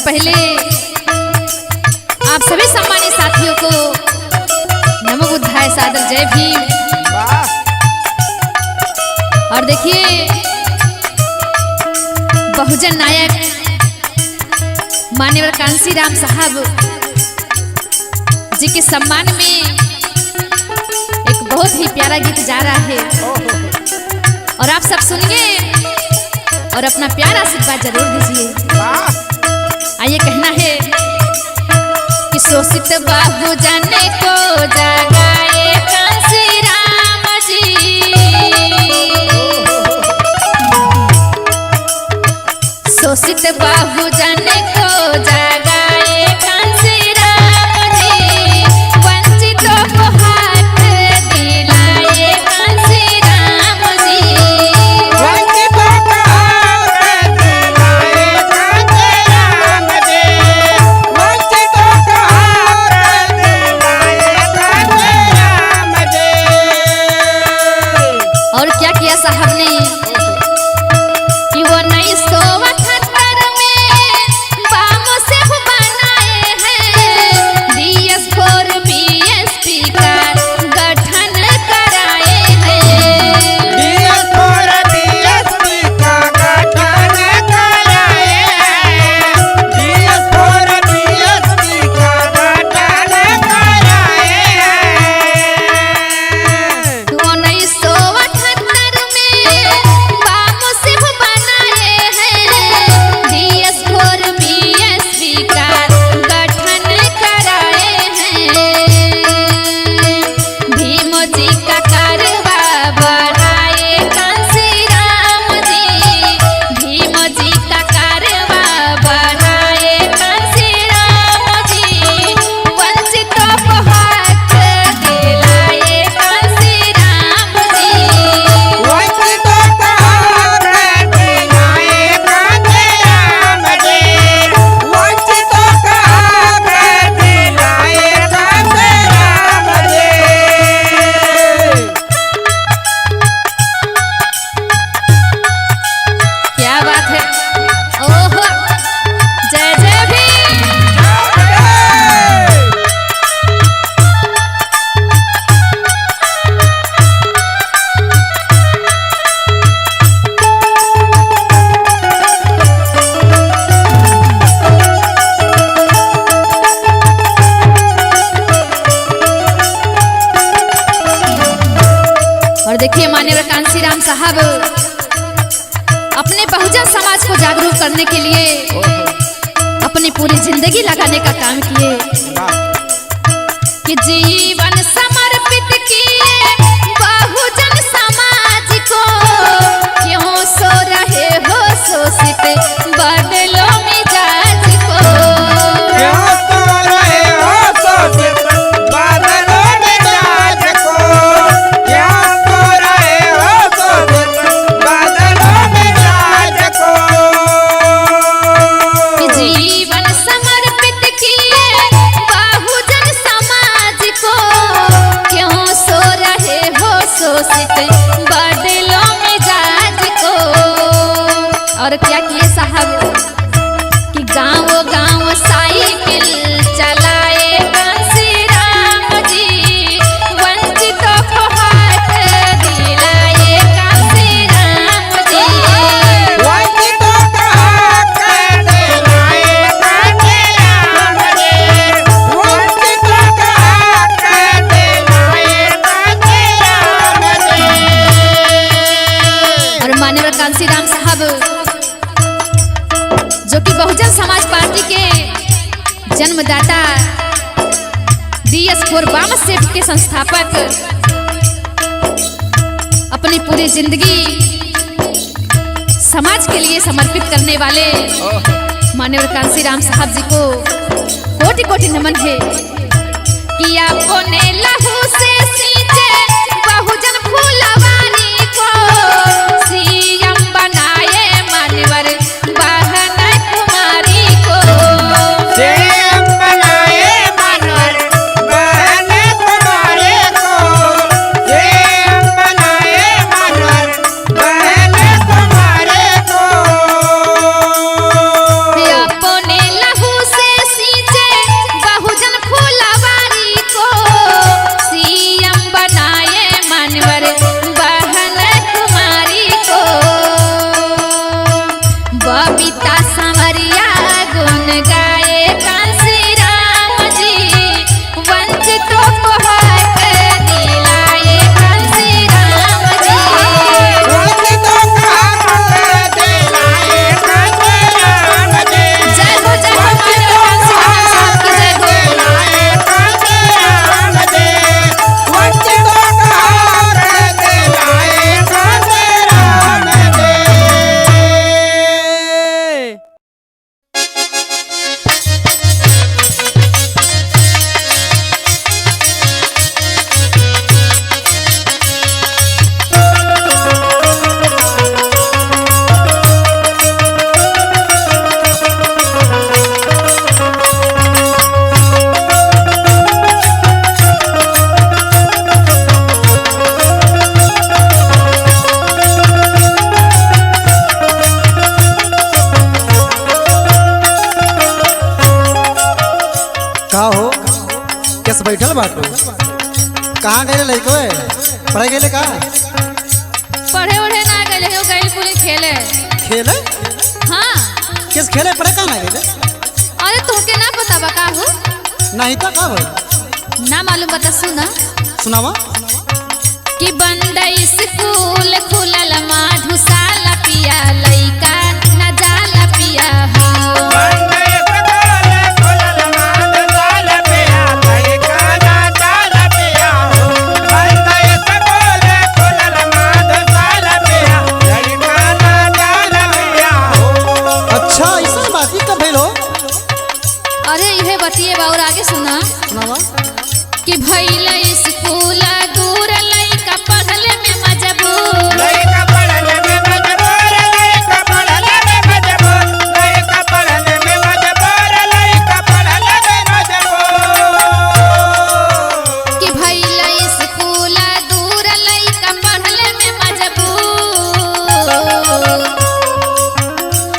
पहले आप सभी सम्मानित साथियों को नमो बुद्धाय, सादर जय भीम। और देखिए बहुजन नायक मान्यवर कांसी राम साहब जी के सम्मान में एक बहुत ही प्यारा गीत जा रहा है और आप सब सुनिए और अपना प्यारा आशीर्वाद जरूर दीजिए। आइए, कहना है कि शोषित बहुजन को जगाए कांसी राम जी, शोषित बहुजन को जगाए कांसी राम जी, वंचितों को हाथ दिलाए कांसी राम जी। वंचितों को हाथ दिलाए कांसी राम जी, वंचितों को हाथ दिलाए कांसी राम जी। और क्या किया साहब ने कि वो 1978 में बाम से बनाए हैं DS4 BSP का गठन कराए हैं। DS4 BSP का गठन कराए हैं, DS4 BSP का गठन कराए हैं। 1978 में बाम से बनाए हैं DS4 BSP का गठन कराए हैं। भीम जी का कारवा बढ़ाए कांसी राम जी, भीम जी का कारवा बढ़ाए कांसी राम जी, वंचितों को हक दिलाए कांसी राम जी। वंचितों को हक दिलाए कांसी राम जी, वंचितों को हक दिलाए कांसी राम जी। क्या बात है, ओहो जय जय भीम। और देखिए माननीय कांसी राम साहब अपने बहुजन समाज को जागरूक करने के लिए अपनी पूरी जिंदगी लगाने का काम किए कि जीवन समर्पित किए बहुजन समाज को, क्यों सो रहे हो शोषित बदलो मिजाज को। क्यों सो रहे हो शोषित बदलो मिजाज को, क्यों सो रहे हो शोषित बदलो मिजाज को। कि जीवन समर्पित किए बहुजन समाज को, क्यों सो रहे हो शोषित बदलो मिजाज को। और क्या किए साहब कि गांव गांव साइकिल चलाए कांसी राम जी, वंचितों को हाथ दिलाए कांसी राम जी। वंचितों को हक दिलाए कांसी राम जी, वंचितों को हक दिलाए कांसी राम जी। और माननीय कांसी राम साहब जो कि बहुजन समाज पार्टी के जन्मदाता DS4 बामसेफ के संस्थापक अपनी पूरी जिंदगी समाज के लिए समर्पित करने वाले माननीय कांसी राम साहब जी को कोटि कोटि नमन है कि अपने लहू से सींचे बहुजन फूलवारी को, सीएम बनाए मान्यवर बहन कुमारी को। सीएम बनाए मानवर बहन कुमारी को, सीएम बनाए मानवर बहन कुमारी को। अपने लहू बैठल बाटू। कहाँ गए लड़के? पढ़े गए का? पढ़े उढ़े ना गए हो, गए पूरी खेले। खेले? हाँ। किस खेले पढ़े का ना गए? अरे तुमके ना पता बा का हो? नहीं तो का भाई? ना मालूम बता, सुना। सुनावा। कि बंद स्कूल खुलल माधुशाला पिया लइका न जाला पिया हो। बंद स्कूल खुलल माधुशाला पिया लइका ना जाला पिया हो। बंद स्कूल खुलल माधुशाला पिया लइका ना जाला पिया हो। अच्छा ऐसा बात ही कब भइल हो? अरे इहे बतिए बा और आगे सुना। सुनावा। कि भइल स्कूल दूर लइका पढ़ले में मजबूर। लइका पढ़ले में मजबूर, लइका पढ़ले में मजबूर, लइका पढ़ले में मजबूर, लइका पढ़ले में मजबूर। कि भइल स्कूल दूर लइका पढ़ले में मजबूर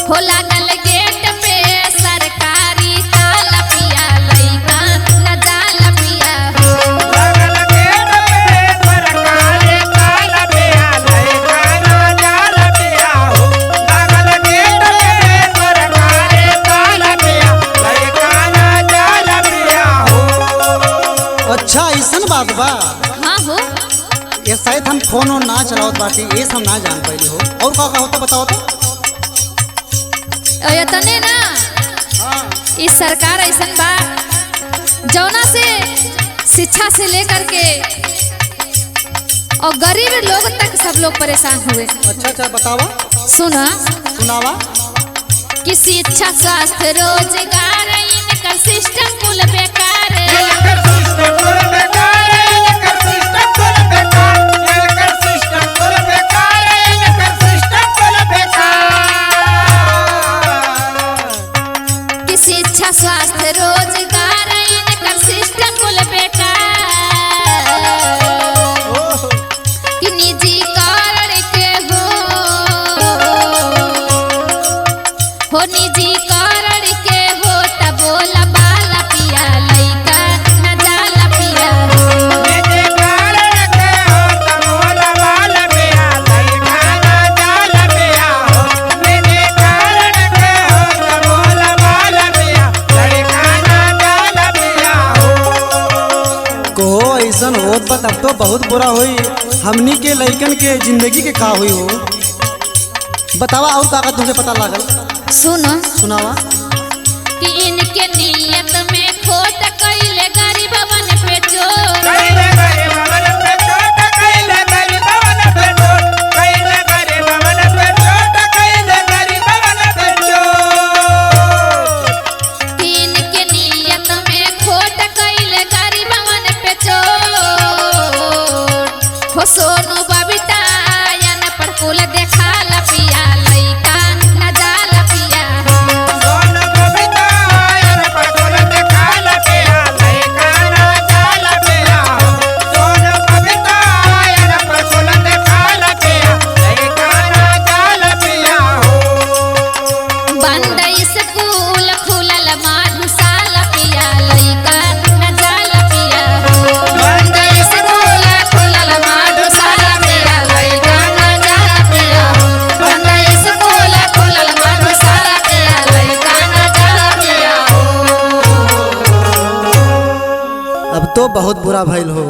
हो। लागल गेट पे सरकारी ताला पिया लइका न जाला पिया हो। लगल गेट पे सरकारी ताला पिया लइका ना जाला पिया हो। लगल गेट पे सरकारी ताला पिया लइका ना जाला पिया हो। अच्छा ऐसा बात बा। हाँ हो। ये शायद हम फोन और ना चलावत बाटी, ये सब ना जान पाइली हो। और का का होता बताओ तो। तने ना इस सरकार ऐसन बा जौना से शिक्षा से लेकर के और गरीब लोग तक सब लोग परेशान हुए। अच्छा अच्छा बतावा। सुना। सुनावा। कि शिक्षा स्वास्थ्य रोजगार इनका सिस्टम कुल बेकार। एकर सिस्टम कुल बेकार, एकर सिस्टम कुल बेकार, एकर सिस्टम कुल बेकार, एकर सिस्टम कुल बेकार। कि शिक्षा स्वास्थ्य रोजगार इनका सिस्टम कुल बेकार। कि निजीकरण के हो निजीकरण के हो त बोला बाला पिया लइका न जाला पिया हो। निजी कारण के हो त मोला बाल पिया लइका ना जाला पिया हो। निजी कारण के हो त मोला बाल पिया लइका ना जाला पिया हो। को ऐसा होत बा तब तो बहुत बुरा होई हमनी के लइकन के जिंदगी के का हुई हो। बतावा और का का तुमके पता लागल? सुनो। सुनावा। कि इनके नियत में खोट कैले गरीबवन पे चोर। कैले गरीबवन पे चोट, कैले गरीबवन पे चोट, कैले गरीबवन पे चोट, कैले गरीबवन पे चोट। कि इनके नियत में खोट कैले गरीबवन पे चोर हो। सोनू बबीता अन पर कुल देखाला पिया लइका न जाला पिया हो। सोनू बबीता आयन पर कुल देखाला पिया लइका ना जाला पिया हो। सोनू बबीता आयन पर कुल देखाला पिया लइका ना जाला पिया हो। बंद स्कूल खुलल माधुशाला पिया लइका न जाला पिया हो। बंद स्कूल खुलल माधुशाला पिया लइका न जाला पिया हो। बंद स्कूल खुलल माधुशाला पिया लइका न जाला पिया हो। अब तो बहुत बुरा भइल हो।